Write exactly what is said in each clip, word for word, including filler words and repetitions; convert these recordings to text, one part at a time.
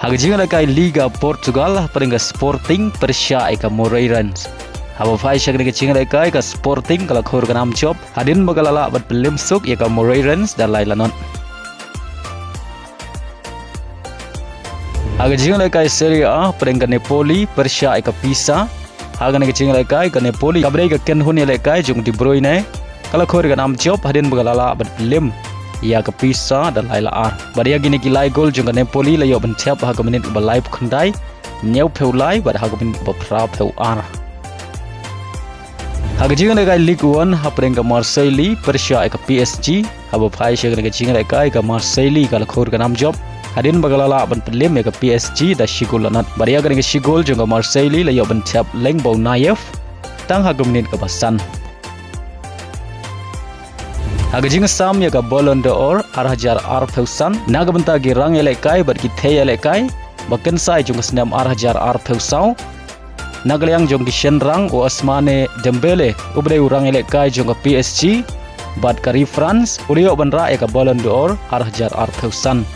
Ha ka jingïalehkai Liga Portugal, hapdeng ka Sporting pyrshah ïa ka Moreirense. Haba phai sha kane ka jingïalehkai, ka Sporting ka la khur ka nam jop hadien ba ka la lah ban pynlem suk ïa ka Moreirense da lai lanot. Ha ka jingïalehkai Serie A, hapdeng ka Napoli pyrshah ïa ka Pisa. Ha kane ka jingïalehkai, ka Napoli kaba dei ka kynhun ïalehkai jong De Bruyne ka la khur ka nam jop hadien ba ka la lah ban pynlem ïa ka Pisa da lai la ar. Bad ïa kine ki lai gol jong ka Napoli la ïoh ban thep ha ka minit ba laiphew khyndai, hynñiewphew lai bad ha ka minit ba phraphew ar. Ha ka jingïalehkai Ligue One, hapdeng ka Marseille pyrshah ïa ka P S G. Haba phai sha kane ka jingïalehkai, ka Marseille ka la khur ka nam jop hadien ba ka la lah ban pynlem ïa ka P S G da shi gol la nod. Bad ïa kane ka shi gol jong ka Marseille la ïoh ban thep lyngba u Nayef tang ha ka minit kaba san. Ha ka jingsam ïa ka Ballon d'Or ar hajar arphew san, na ka bynta ki rangïalehkai bad ki thei ïalehkai ba kynsai jong ka snem ar hajar arphew saw, na ka liang jong ki shynrang, u Ousmane Dembele uba dei u rangïalehkai jong ka P S G bad ka Ri France u la ïoh ban rah ïa ka Ballon d'Or ar hajar arphew san.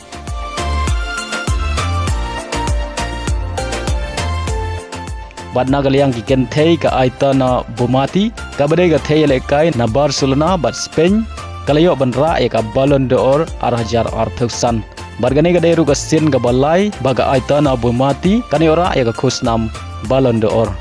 Bad na ka liang ki kynthei, ka Aitana Bonmati kaba dei ka thei ïalehkai na Barcelona bad Spain ka la ïoh ban rah ïa ka Ballon d'Or ar hajar arphew san. Bad kane ka dei ruh ka sien kaba lai ba ka Aitana Bonmati kan ïoh rah ïa ka khusnam Ballon d'Or.